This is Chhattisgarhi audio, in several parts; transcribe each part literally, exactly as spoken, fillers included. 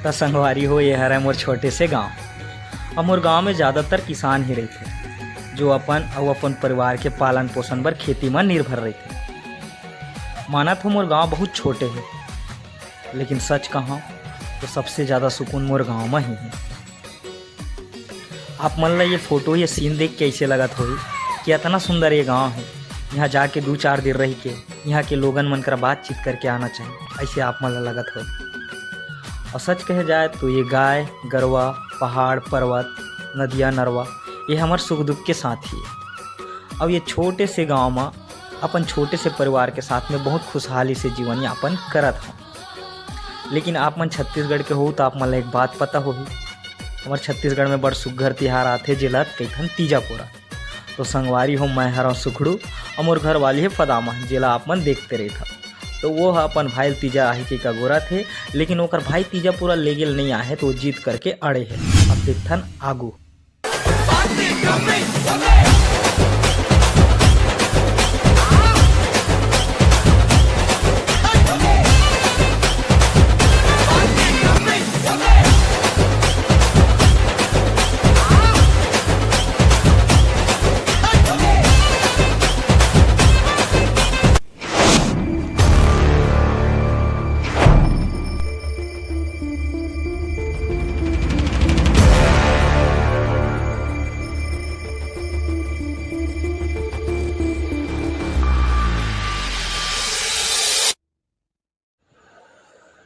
त संगवारी हो, ये हरय मोर छोटे से गांव। अब मोर गांव में ज्यादातर किसान ही रहिथे, जो अपन अउ अपन परिवार के पालन पोषण बर खेती म निर्भर रहिथे। मानत हो मोर गांव बहुत छोटे हे, लेकिन सच कहूं तो सबसे ज्यादा सुकून मोर गांव म ही हे। आप मन ला ये फोटो, ये सीन देख के ऐसे लगत होही कि अतना सुंदर ये गांव हे, यहाँ जाके दू चार दिन रह के यहाँ के लोगन मन करा बातचीत करके आना चाहिए, ऐसे आप मन ला लगत होही। और सच कहे जाए तो ये गाय, गरवा, पहाड़, पर्वत, नदिया, नरवा, ये हमर सुख दुख के साथी हे। अब ये छोटे से गांव म अपन छोटे से परिवार के साथ में बहुत खुशहाली से जीवन यापन करत हन। लेकिन आप मन छत्तीसगढ़ के हो तो आप मन ला एक बात पता होही, हमर छत्तीसगढ़ में बड़ सुग्घर तिहार आथे, जेला कहिथन तीजा पोरा। तो संगवारी हो, मैं हरव सुखड़ू, अउ मोर घर वाली हे फदामा, जेला आप मन देखते रहिथव। तो वो ह अपन भाई ल तीजा आही के कगोरत हे, लेकिन ओकर भाई तीजा पोरा लेगे ल नइ आहे, तो वो जिद करके अड़े हे। अब देखथन आगू।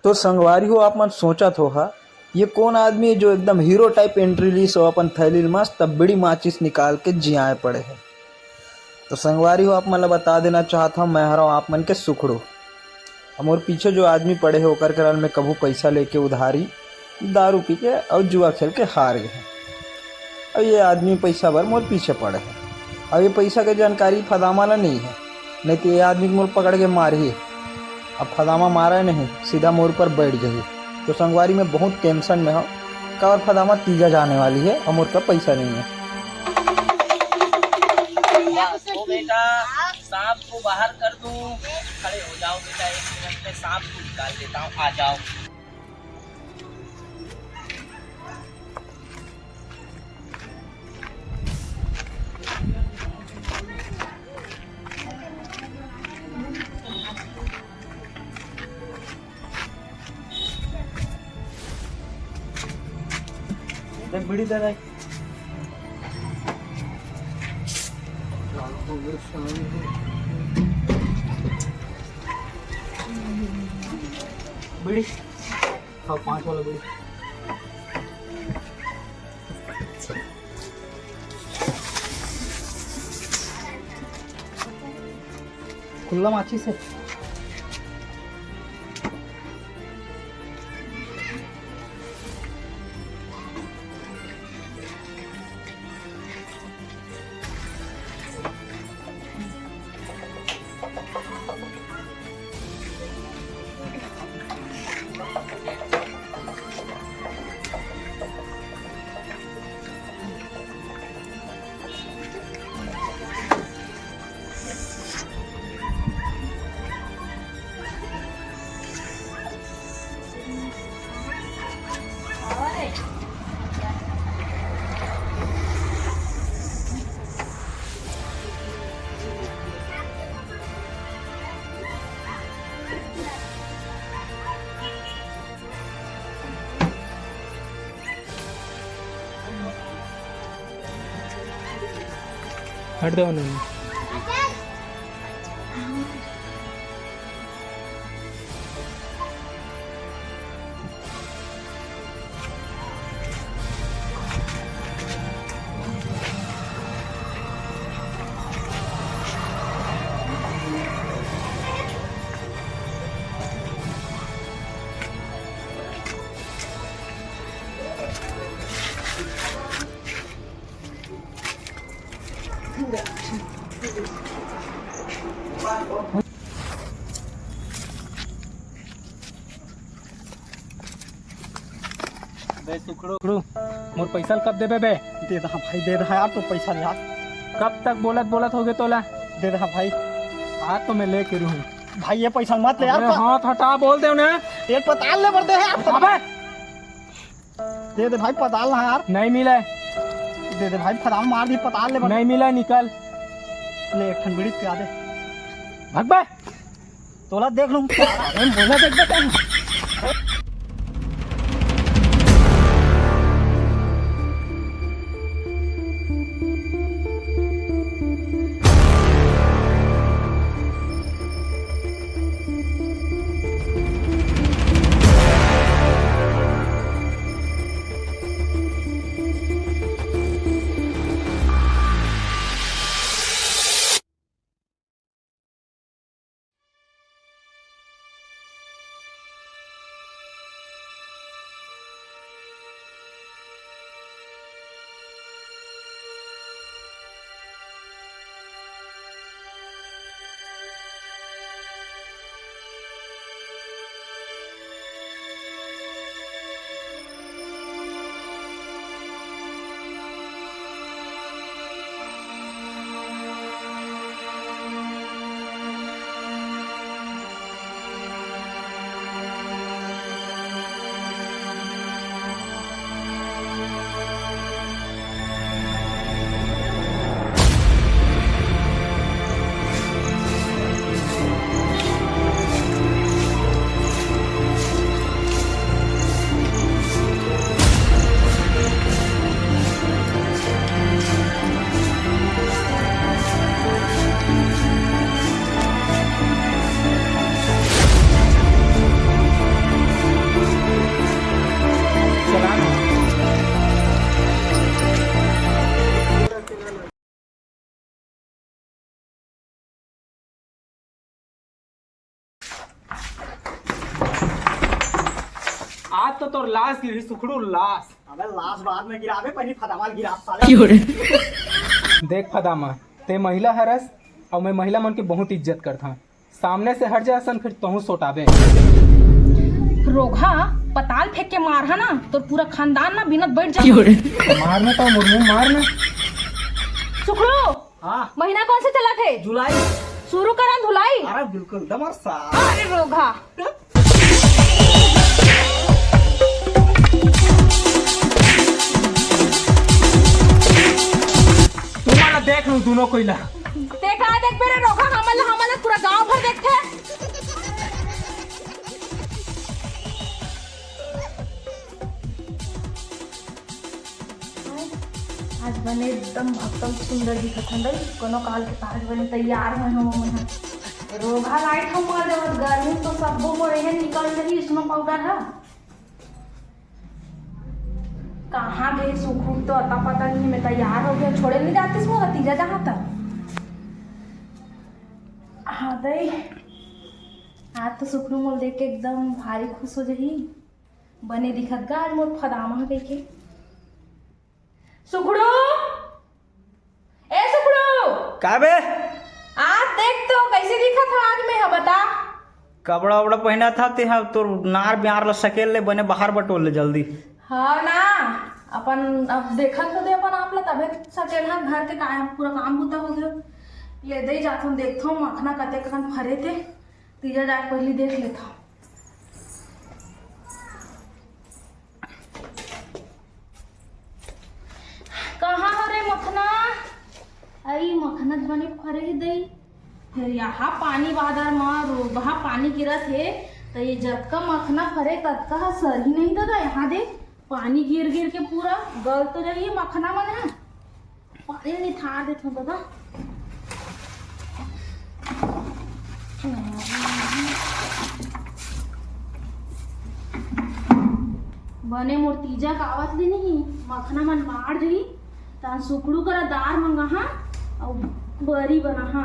तो संगवारी हो, आप मन सोचत होहा, ये कौन आदमी हे जो एकदम हीरो टाइप एंट्री लीस हे, अपन थैली ले मस्त बीड़ी माचिस निकाल के जियाए पड़े हे। तो संगवारी हो, आप मन ला बता देना चाहत हूँ, मैं हरव आप मन के सुखड़ू। अब मोर पीछे जो आदमी पड़े हे, ओकर करा ले मैं कभू पैसा लेके उधारी, दारू पी के अउ जुआ खेल के हार गे हूँ। अब ये आदमी पैसा बर मोर पीछे पड़े हे। अब ये पैसा के जानकारी फदामा ला नहीं हे, नहीं तो ये आदमी मोर पकड़ के मारही। अब फदामा मारे नहीं, सीधा मोर ऊपर बैठ जाही। तो संगवारी, मैं बहुत टेंशन में हूँ, काबर फदामा तीजा जाने वाली हे अउ मोर का पैसा नहीं हे। ओ बेटा, सांप को बाहर कर दूं? खड़े हो जाओ बेटा, एक मिनट में सांप को निकाल देता हूँ, आ जाओ। बीड़ी दे रहा है। बीड़ी। हाँ, पाँच वाला बीड़ी। खुला माचिस हे। हट जाओ ना। बे सुखड़ू, सुखड़ू, मोर पैसा ल कब देबे बे? दे दहा भाई, दे दहा यार, तो पैसा ला। कब तक बोलत बोलत होगे तोला? दे दहा भाई। आज तो मैं लेके रहूं। भाई, ये पैसा मत ले यार, अबे, प- हाथ हटा, बोल दे उन्हें। ये पताल ले बर दे यार, पताल। अबे! दे दे भाई, पताल ना यार। नहीं मिले। दे दे भाई, पताल मार दी, पताल ले बर। नहीं मिले, निकल। ले, एक ठन बीड़ी पिया दे। भग बे। तोला देख लूं। अरे, बोला देख बे। आज तो तोर लाश गिरही सुखड़ू, लाश। अबे लाश बाद में गिराबे, पहली फदामा ल गिरा साले। देख फदामा, ते महिला हरस, अउ मैं महिला मन के बहुत इज्जत करथंव। सामने से हट जा असन, फिर तहूँ सोटाबे। रोगहा, पताल फेंक के मारहा ना, तोर पूरा खानदान ना बिनत बैठ जा। मारना तो मुर्मू मारना। सुखड़ू, हाँ। महीना कौन से चलत हे? जुलाई। शुरू करन धुलाई। अरे बिल्कुल, दमर सा। अरे रोगहा। तुम्हारा ला देख लूं दोनों कोई ला। ते का देखबे रे रोगहा, हमन ला, हमन ला पूरा गांव भर देखथे। आज बने एकदम भक्तम सुंदर दिखत हन दई, कोनो काल के काज बने तैयार होय हो मन ह। रोगहा लाइट हम मर जावत, गर्मी तो सब्बो मोर एहन निकल रही snow powder ह। कहाँ गे सुखू तो अता पता नहीं, मैं तैयार हो गया, छोड़े नहीं जातीस मोला तीजा जहाँ तक। हाँ दई, आज तो सुखरू मोल देख के एकदम भारी खुश हो जही। बने दिखत गा आज मोर फदामा ह कहिके। सुखड़ू, ए सुखड़ू। का बे? आज देख तो कैसे दिखत ह आज मैं ह, बता। कपड़ा उपड़ा पहना था ते ह, तोर नार ब्यार ला सकेल ले, बने बाहर बटोर ले जल्दी। हाँ ना, अपन अब देखत तो दे अपन आप ला, तभे सकेल ह घर के काम, पूरा काम बूता हो गया। ले दे जाथन, देखथन मखना कते कन फरे ते, तीजा जाके पहली देख लेथन। कहाँ हो रे मखना? अई मखना त बने फरे हे दई। फेर यहाँ पानी बादर म रोगहा पानी गिरत हे, त ये जतका मखना फरे ततका ह सरही नहीं ददा। यहाँ दे पानी गिर गिर के पूरा गल तो रही हे मखना मन ह। पानी निथार देथन ददा। बने मोर तीजा कावत ले नहीं, मखना मन बाढ़ जही, तहन सुखड़ू करा दार मंगाहा, अउ बरी बनाहा,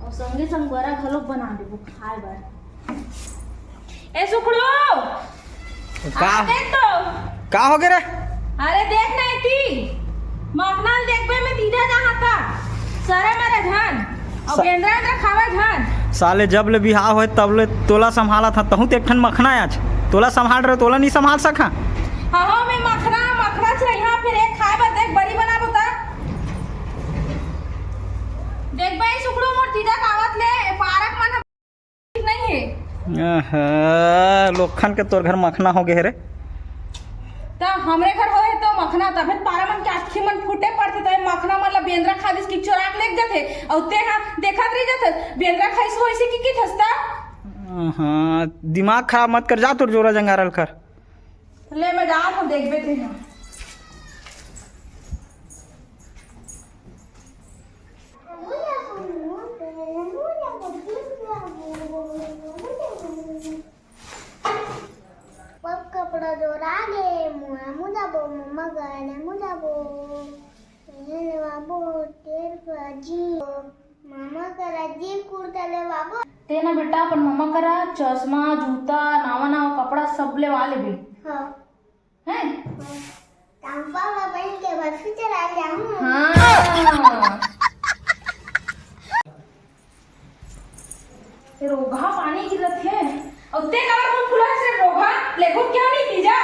अउ संगे संग बरा घलोक बना देबो खाए बर। ए सुखड़ू, का? आ देख तो। का हो गे रे? अरे देख ना एती, मखना ल देखबे में तीजा जहाँ का, सरे मरे झन, अउ सा- बेंदरा एंदरा खावे झन। साले जब ले बिहाव होय तब ले तोला संभालत हंव, तहूं ते एक ठन मखना आच, तोला संभाल रहे, तोला नहीं संभाल सका। हाँ, हाँ, मैं मखना, मखना चढ़ाई, हाँ, फिर एक खाए बर देख, बरी बनाबो त। देख बे, सुकड़ू मोर तीजा कावत ले, पारक मन ह ठीक नहीं है। आहा, लोखन के तोर घर मखना हो गए रे। त हमरे घर होए तो मखना, तभे पारा मन के आँखी मन फूटे पड़थे, त मखना मन ला बेंदरा खा दिस कि चोरा के लेग जाथे, अउ ते हा देखत रह जाथे, बेंदरा खाइस होइस कि की थस त। आहा, दिमाग खराब मत कर, जा तोर जोरा जंगारल कर। ले, मैं जात हूँ, देखबे तेहा। पग कपड़ा जोरा गे, मुआ मुजाबो, मम्मा गए ने मुजाबो। ये ले बाबू, तेल भाजी। मामा करा जी कुर्ता ले बाबू। तेना बेटा अपन मामा करा चश्मा, जूता, नावा नावा कपड़ा सब लेवा लेबे। हाँ। हैं? हाँ। तंपा ला पहन के बर्फी चला जाऊँ। हाँ। रोगहा पानी गिरत हे। अउ ते काबर मुंह फुला से रोगहा? लेगो क्या नहीं तीजा?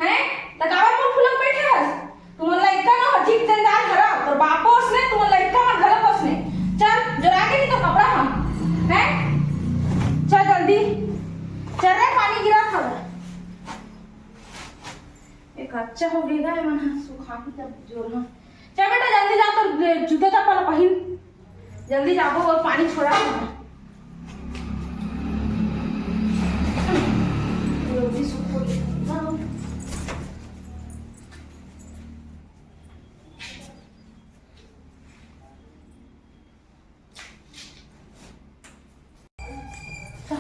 हैं? त काबर मुंह फुला बैठे हस? तुमन लइका न हो, जीभ जंजाल धरा। तोर बापो ओसने, तुमन लइका मन घलो ओसने। चल, जोरा के नहीं तो कपड़ा हम। हैं? चल जल्दी। चल रे, पानी गिरत हवे। एक अच्छा हो गया है, मन सुखा के तब जोर ना। चल बेटा, जल्दी जा, तो जूता चप्पल पहिन। जल्दी जाबो और पानी छोड़ा। जल्दी सूख हो गया।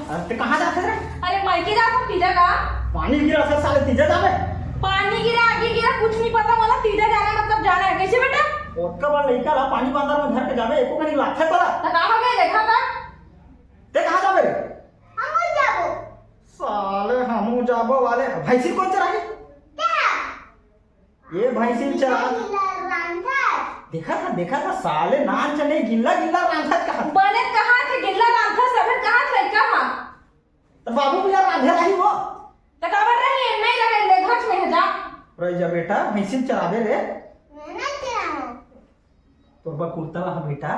अरे, ते कहाँ जात हस रे? अरे, मायके जात हूँ, तीजा का। पानी गिरत हे साले, तीजा जाबे? पानी गिरा, आगी गिरा, कुछ नहीं पता, मोला तीजा जाना मतलब जाना है। कैसे बेटा? ओतका बड़ लइका ला पानी बांदर में धर के जाबे, एको कनी लागथे तोला? त का हो गया, देखा था? ते कहाँ जाबे रे? हमू जाबो। साले हमू जाबो वाले, भैंसी कोन चराही? ये भैंसी चरा। गिल्ला रांधत। देखा था, देखा था, साले नान चने गिल्ला गिल्ला रांधत कहा। बने कहा थे गिल्ला रांधत, सभे कहा थे कहा। तो बाबू भैया रांधे रही वो। तो काबर रही, नहीं रहे, लेघट में है जा। रह जा बेटा, भैंसी चराबे रे। मैं नहीं चराऊँ। तोर बा कुर्ता ला बेटा।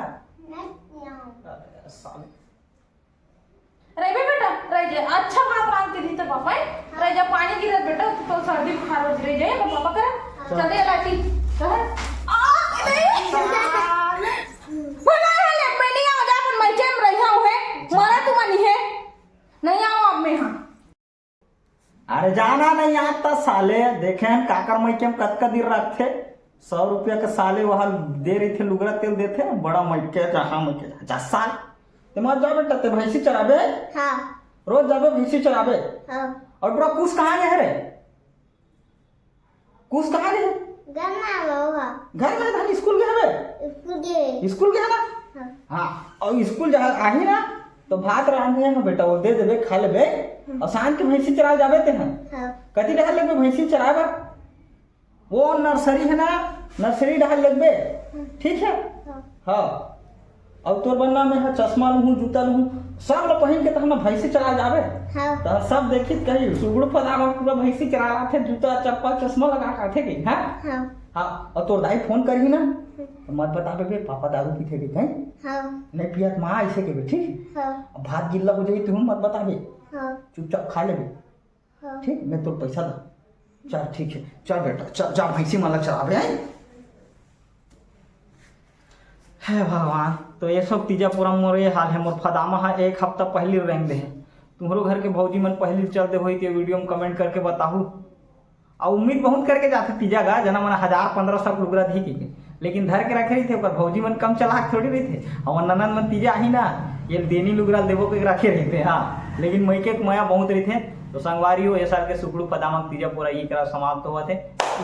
नहीं चराऊँ। अरे साले। रहिबे बेटा, रह जा। अच्छा भात रांध के दी तो पापा, रह जा। पानी गिरत बेटा, तो सर्दी बुखार हो रह जाए, पापा करा। चल। चल दे लाठी। कहे, आ, नहीं। भगा है ले, मैं नहीं आऊँ, जा अपन मइके में रहिया हूँ है। मरा तू मनी है। नहीं आऊँ अब मैं यहाँ। अरे जाना नहीं आता साले, देखे हैं काकर मइके में कतका दिन रखथे। सौ रुपया के साले वहाँ दे रही थे, लुगरा तेल देथे, बड़ा मइके जहाँ मइके जा, जा साल। ते मत जा बेटा, ते भैंसी चराबे? हाँ। रोज जाबे भैंसी चराबे? हाँ। और बड़ा कुछ कहाँ गए रे? कुछ कहाँ गए? घर में आवा हुआ। घर में धन स्कूल गए हवे? स्कूल गए। स्कूल गए ना? हाँ। हाँ, और स्कूल जा आही ना, तो भात रांधे हैं बेटा, वो दे देबे, खा लेबे। हम्म। और शाम के भैंसी चरा जाबे ते हैं। हाँ। कति डहर लेबे भैंसी चराए बर? वो नर्सरी है ना, नर्सरी डहर लेबे। हम्म। ठीक है? हाँ। हाँ। और तोर बनना में है चश्मा लूहूँ, जूता लूहूँ, सब ल पहिन के तहन भैंसी चरा जाबे। हाँ। तहन सब देखित कही, सुगड़ू पदामा पूरा भैंसी चरा लाथे, जूता, चप्पल, चश्मा लगा के आथे कही, हाँ? हाँ। हाँ, और तोर दाई फोन करही ना, हम्म। तो मत बताबे बे, पापा दारू पीथे के कहीं। हाँ। नहीं पियत माँ, ऐसे के बे, ठीक? हाँ। अब भात गिल्ला हो जाई, तुम मत बताबे। हाँ। चुपचाप खा लेबे। हाँ। ठीक, मैं तोर पैसा दा। चल, ठीक है, चल बेटा, चल, जा भैंसी मन ला चराबे, हैं? हे भगवान, तो ये सब तीजा पूरा मोर ये हाल है, मोर फदामा है, एक हफ्ता पहली रेंग दे है। तुम्हरो घर के भौजी मन पहली चल दे होई, ते वीडियो में कमेंट करके बताहू। आ उम्मीद बहुत करके जाथे तीजा गा, जना मन हजार पन्द्रह सौ लुगरा दी के, लेकिन धर के रखे रहिथे, ओकर भौजी मन कम चलाक थोड़ी रहिथे। हमर ननद मन तीजा आही ना, ये देनी लुगरा देबो के रखे रहिथे, हाँ, लेकिन मइके के मया बहुत रहिथे। तो संगवारी हो, ये साल के सुकड़ू पदामा के तीजा पूरा ई करा समाप्त होवत हे।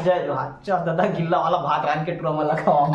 जय जोहार। चल दादा, गिल्ला वाला भात रांध के टुरा मन ला खवाओ।